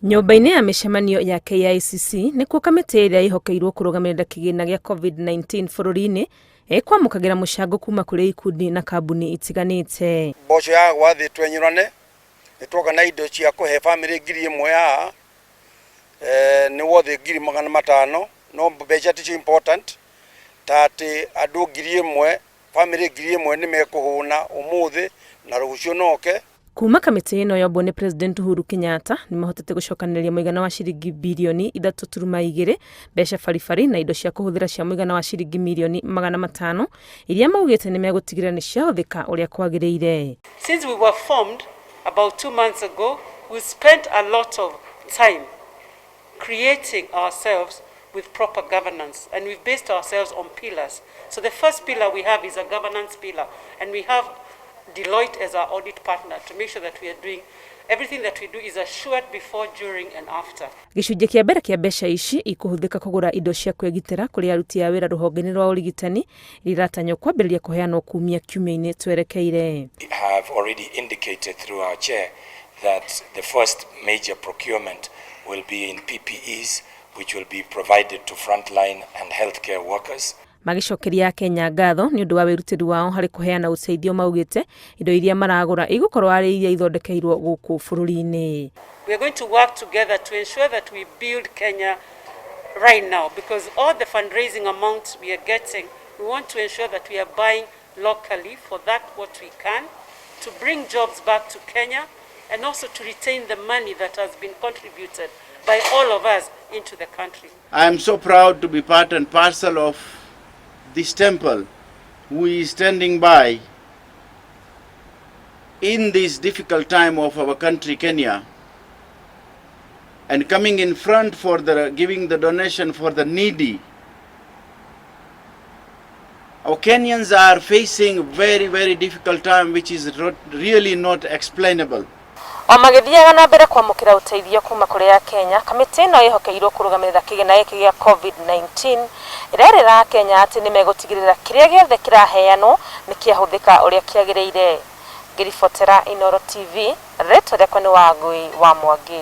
Nyũmba-inĩ ya mĩcemanio ya KICC nĩkuo kamĩtĩ ĩrĩa ĩhokeirwo kũrũgamĩrĩra kĩgĩna gĩa COVID-19 bũrũri-inĩ ĩkwamũkagĩra mũcango kuma kũrĩ ikundi na kambuni itiganĩte. Mboco ya gwa thĩ twenyũrane, nĩ twoka na indo cia kũhe bamĩrĩ 1000 haha, nĩ worth 500,000, no mbeca ticio important ta atĩ andũ 1000, bamĩrĩ 1000 nĩ mekũhũna ũmũthĩ na rũciũ noke. Kuma kamĩtĩ ĩno yombwo nĩ President Uhuru Kenyatta, nĩ mahotete gũcokanĩrĩria mũigana wa ciringi birioni 3.2, mbeca baribari na indo cia kũhũthĩra cia mũigana wa ciringi mirioni 500 iria maugĩte nĩ megũtigĩrĩra nĩ ciahũthĩka ũrĩa kwagĩrĩire. Since we were formed about 2 months ago, we spent a lot of time creating ourselves with proper governance, and we've based ourselves on pillars. So the first pillar we have is a governance pillar, and we have Deloitte as our audit partner to make sure that we are doing everything that we do is assured before, during, and after. Gĩcunjĩ kĩa mbere kĩa mbeca ici ikũhũthĩka kũgũra indo cia kwĩgitĩra kũrĩ aruti a wĩra rũhonge-inĩ rwa ũrigitani, iria iratanywo kwambĩrĩria kũheanwo kumia kiumia-inĩ twerekeire. We have already indicated through our chair that the first major procurement will be in PPEs, which will be provided to frontline and healthcare workers. Magĩcokeria Akenya ngatho nĩ ũndũ wa wĩrutĩri wao harĩ kũheana ũteithio, maugĩte indo iria maragũra igũkorwo arĩ iria ithondekeirwo gũkũ bũrũri-inĩ. We are going to work together to ensure that we build Kenya right now, because all the fundraising amounts we are getting, we want to ensure that we are buying locally for that what we can, to bring jobs back to Kenya, and also to retain the money that has been contributed by all of us into the country. I am so proud to be part and parcel of this temple who is standing by in this difficult time of our country, Kenya, and coming in front for the giving the donation for the needy. Our Kenyans are facing very, very difficult time, which is really not explainable. O magĩthiaga na mbere kwamũkĩra ũteithio kuma kũrĩ Akenya, kamĩtĩ ĩno ĩhokeirwo kũrũgamĩrĩra kĩgĩna gĩkĩ gĩa COVID-19 ĩrerĩra Akenya atĩ nĩ megũtigĩrĩra kĩrĩa gĩothe kĩraheanwo nĩ kĩahũthĩka ũrĩa kĩagĩrĩire. Ngĩribotera Inooro TV, rĩtwa rĩakwa nĩ Wangui wa Mwangi.